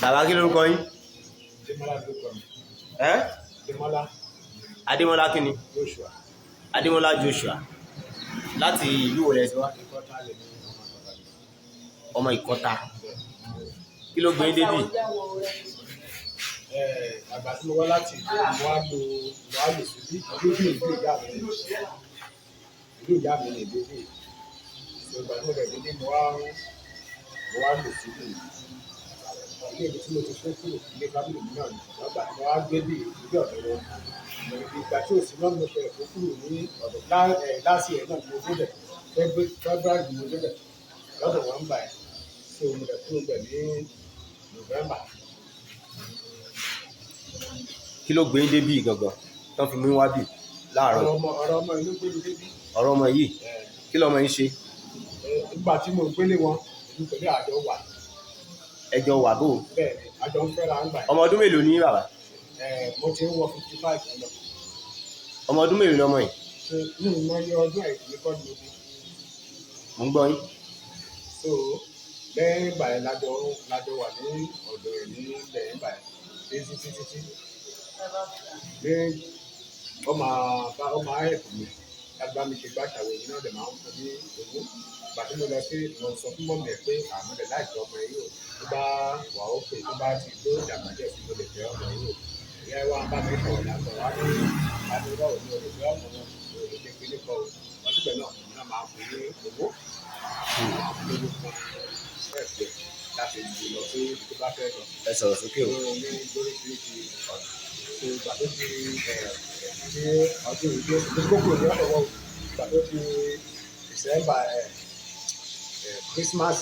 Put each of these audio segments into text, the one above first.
Bàbá, kí lórúkọ yín? Adémọ́lá lórúkọ mi. Ẹ́? Adémọ́lá. Adémọ́lá kí ni? Joshua. Adémọ́lá Joshua. Láti ìlú wo lẹ ti wá? Ìkọ́ta lè ní ọmọ àtàlà mi. Ọmọ Ìkọta. Kí ló gbé yín débì? Àgbà tí mo wá láti ìlú, mo wá lò síbí ìlú bí ìlú ìyá mi ni. Ìlú ìyá mi ni ìlú bí. Ìgbà tí mo dẹ̀ délé, mo wá lò síbí. Ilé ibi tí mo ti kó kúrò, ilé family mi náà ni. Ìgbà tí mo wá gbé bí ìlú ọ̀dọ̀ wọn. Ìgbà tí ò sí náà, mo ṣe kó kúrò ní ọ̀dọ̀ láti ẹ̀ náà mo débẹ̀. February ni mo débẹ̀ lọ́dọ̀ wọn gbà ẹ̀. So mo dẹ̀ kúrò bẹ̀ ní November. Kí ló gbé yín débì gangan tán fi mú yín wá bì láàárọ̀? Ọ̀rọ̀ ọmọ ìlú gbé mi débí. Ọ̀rọ̀ ọmọ yìí? Kí lọmọ yín ṣe? Nígbà tí mo gbélé wọn, èmi pẹ̀lú àjọ wà. Ẹjọ́ wà bò? Bẹ́ẹ̀ ni, àjọ ń fẹ́ra ń gbà yẹn. Ọmọ ọdún mélòó ní bàbá? Mo ti ń wọ 55 lọ. Ọmọ ọdún mélòó lọmọ yìí? So ní ìmọ̀ iye ọdún ẹ̀ ní kọ́ ni mo bí. Mo ń gbọ́ yín. So lẹ́yìn ìgbà yẹn, lájọ wà ní ọ̀dọ̀ ẹ̀ ní lẹ́yìn ìgbà yẹn títí títí tí ní ó máa bá ó máa help mi láti bá mi ṣe gbàṣàwò, èmi náà dẹ̀ máa ń fún ní owó. Ìgbà tí mo lọ sí, mo sọ fún mummy ẹ̀ pé àmọ́ dẹ̀ láìpẹ́ ọmọ yìí o, tó bá wà ó pè, tó bá ti tó dàgbà díẹ̀ sí, mo lè fẹ́ ọmọ yìí o. Ìyá ẹ wá bá mi sọ̀rọ̀ lásán, wá ní adúlọ́ òní ò lè fẹ́ ọmọ wọn, ò lè ṣe kíní kan o. Wọ́n síbẹ̀ náà, èmi náà máa fún ní owó, máa fún lówó kan ẹ̀fẹ̀ láti lè lọ sí ibi tó bá fẹ́ lọ. Ẹ sọ̀rọ̀ sókè o. Ní lóríṣiríṣi ọ̀nà. So ìgbà tó di ẹ̀ ní ọdún yìí tó kókò ní ọ̀dọ̀ wọn, ìgbà tó di December ẹ̀ ẹ̀ Christmas,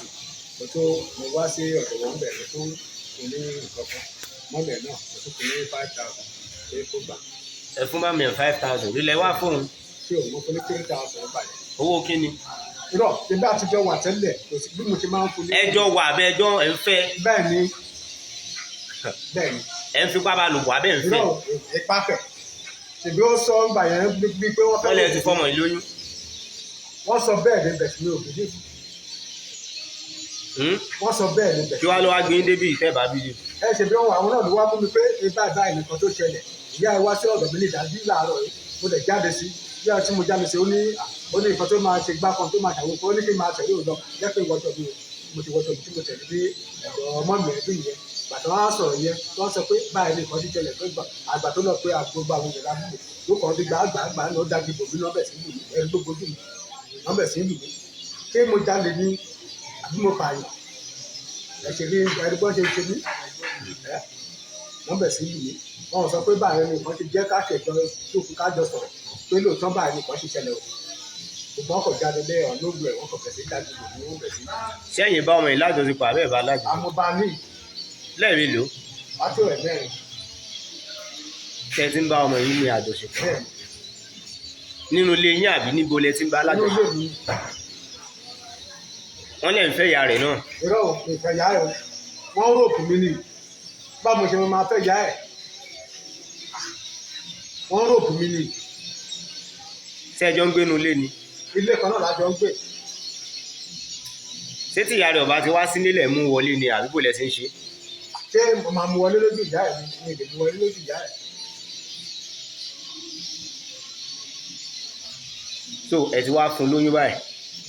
mo wá sí ọ̀dọ̀ wọn bẹ̀, mo tún fún ní nǹkan kan mọ́mẹ̀ náà, mo tún fún ní 5,000 pé kó gbà. Ẹ fún bá mi 5,000 lílẹ̀ wá fóun? Tí o mo fún ní 3,000 gbà yẹn. Owó kí ni? Irọ́, ṣe bí àtijọ́ wà tẹ́lẹ̀, kò sí bí mo ṣe máa ń fún ní. Ẹjọ́ wà bẹ́ẹ̀, ẹjọ́ ẹ̀ ń fẹ́? Bẹ́ẹ̀ ni, bẹ́ẹ̀ ni. Ẹ̀ ń fipá bá lò pọ̀ abẹ́ ń fẹ́? Irọ́, ipá fẹ̀, ṣèbí ó sọ ń gbà yẹn bíi pé wọ́n fẹ́. Wọ́n lè ti fọmọ yìí lóyún. Wọ́n sọ bẹ́ẹ̀ ní bẹ̀sí mi ò believe. Wọ́n sọ bẹ́ẹ̀ ní bẹ̀sí. Kí wàá lọ wá gbé yín débì ìfẹ́ bá bí? Ẹ ṣe bí wọn, àwọn náà ló wá mú mi pé ibà báyìí nìkan tó ṣẹlẹ̀. Ìyá ẹ wá sí ọ̀dọ̀ mi ní ìdájí láàárọ̀ yìí, mo lè jáde sí bí a tí mo jáde sí, ó ní nǹkan tó máa ṣe gbá kan tó máa ṣàwọn kan, ó ní kí n máa tẹ̀lé òun lọ jẹ́ pé ìwọ́sọ̀ mi, mo ti wọ́sọ̀ mi tí mo tẹ̀lé dé ẹ̀rọ ọmọ mi ẹ̀dùn yẹn. Bàtà wọn á sọ̀rọ̀ yẹn, wọ́n sọ pé báyìí nìkan ti ṣẹlẹ̀, pé àgbà tó lọ pé gbogbo àwọn ìyẹn ládùúgbò ló kàn ti gbà gbà gbà ló dájú bò mí lọ́bẹ̀ sí lù mí, ẹni tó bójú mi lọ́bẹ̀ sí lù mí. Ṣé mo jalè ní àbí mo pààyàn? Ẹ ṣe bí ẹni bọ́n ṣe ṣe mí ẹ lọ́bẹ̀ sí lù mí. Wọ́n sọ pé báyìí nìkan ti jẹ́ ká ṣèjọ tó kú kájọ sọ̀rọ̀ pé lóòótọ́ báyìí nìkan ṣe ṣẹlẹ̀ o, ṣùgbọ́n kò jáde lé ọ̀nà ògùn ẹ̀, wọ́n kò fẹ̀ sí dájú bò mí, wọ́n bẹ̀ sí. Sẹ́yìn bá ọmọ yìí lájọṣepọ̀ abẹ́ ẹ̀ bá lájọṣepọ̀? Amúbáni. Lẹ́ẹ̀mélòó? Wàá ẹ̀ mẹ́rin. Tẹ́ ti ń bá ọmọ yìí ní àjọṣepọ̀? Bẹ́ẹ̀. Nínú ilé yín àbí níbo lẹ ti ń bá Inú lájọṣepọ̀? ilé mi. Wọ́n lẹ̀ ń fẹ́ ìyá rẹ̀ náà. Irọ́ ò, ìfẹ́ yá ẹ̀ o. Wọ́n rope mi ni. Báwo mo ṣe máa fẹ́ yá ẹ̀? Wọ́n rope mi ni. Ṣé ẹjọ́ ń gbénu ilé ni? Ilé kan náà lájọ ń gbé. Ṣé tí ìyá rẹ̀ ọba ti wá sí nílẹ̀ mú wọlé ni àbí bò lẹ ṣe ń ṣe? Ṣé mo máa mú wọlé lójú ìyá ẹ̀ ni? Mi ò lè mú wọlé lójú ìyá ẹ̀. So ẹ ti wá fún un lóyún báyìí?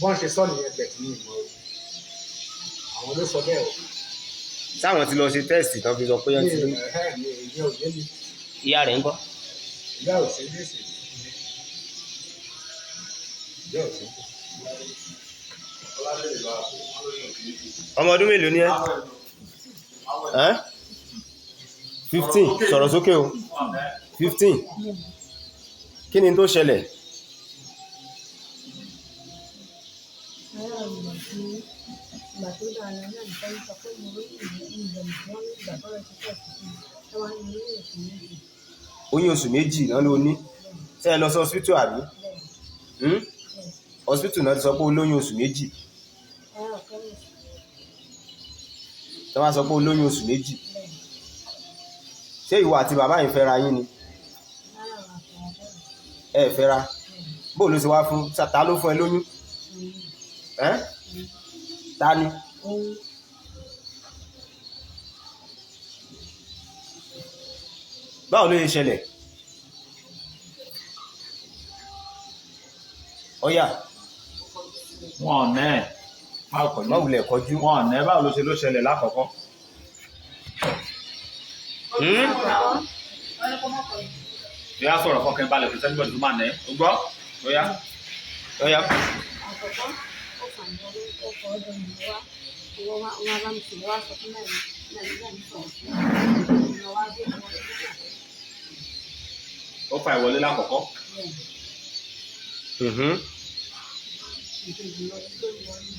Bọ́n ṣe sọ nìyẹn bẹ̀ tí mi ì mọ̀ o. Àwọn ló sọ bẹ́ẹ̀ o. Sáwọn ti lọ ṣe test tán fi sọ pé wọ́n Mi ti lóyún? Ẹ̀hẹ́, mi ìyẹn ò yé mi. Ìyá rẹ̀ ń kọ́? Ìyá ò sí ní ìsìn. Ìyá ò sí. Ọmọ ọdún mélòó ni ẹ? Ẹ́ 15. Sọ̀rọ̀ sókè o. 15. Kí ni tó ṣẹlẹ̀? Ará ìgbà tí ìgbà tó dáa lọ náà nìkan sọ pé mo rí ìgbà wọn ní ìgbà tó lọ sí test fún mi, wọ́n wá ní mo ní oṣù 2. Oyún oṣù 2 náà ló ní. Ṣé ẹ lọ sí hospital àbí? Bẹ́ẹ̀. Hmm? Bẹ́ẹ̀. Hospital náà ti sọ pé ó lóyún oṣù 2? Ará chemist. Tí wọ́n sọ pé ó lóyún oṣù 2? Bẹ́ẹ̀. Ṣé ìwọ àti bàbá yìí fẹ́ra yín ni? Rárá, àwọn àfẹ́rẹ́ bẹ́ẹ̀. Ẹ fẹ́ra? Bẹ́ẹ̀. Bó ló ṣe wá fún? Ta ló fún ẹ lóyún? Ẹ́, ta ni? Òun. Báwo ló ṣe ṣẹlẹ̀? Ọ̀yà. Wọn ò nẹ́ ẹ̀ má kọjú. Má wulẹ̀ kọjú. Wọn ò nẹ́. Báwo ló ṣe ló ṣẹlẹ̀ lákọ̀ọ́kọ́? Bóyá sọ̀rọ̀ fọkàn balẹ̀, kò sẹ́ni gbọ́dọ̀ tó máa nẹ́ o gbọ́. Bóyá. Ọ̀yà. Àkọ́kọ́, ó fà mí wọlé, ó kọ́ ọdún mi wá, ìwọ wá wá bá mi sọ̀rọ̀, wá sọ fún mẹ́rin mẹ́rin mẹ́rin sọ̀rọ̀ fún mi, ìwọ wá dé ìwọ lé nígbà. Ó fa ìwọlé lákọ̀ọ́kọ́. Bẹ́ẹ̀. Mhm. Ìkejì lọ lórí wọlé.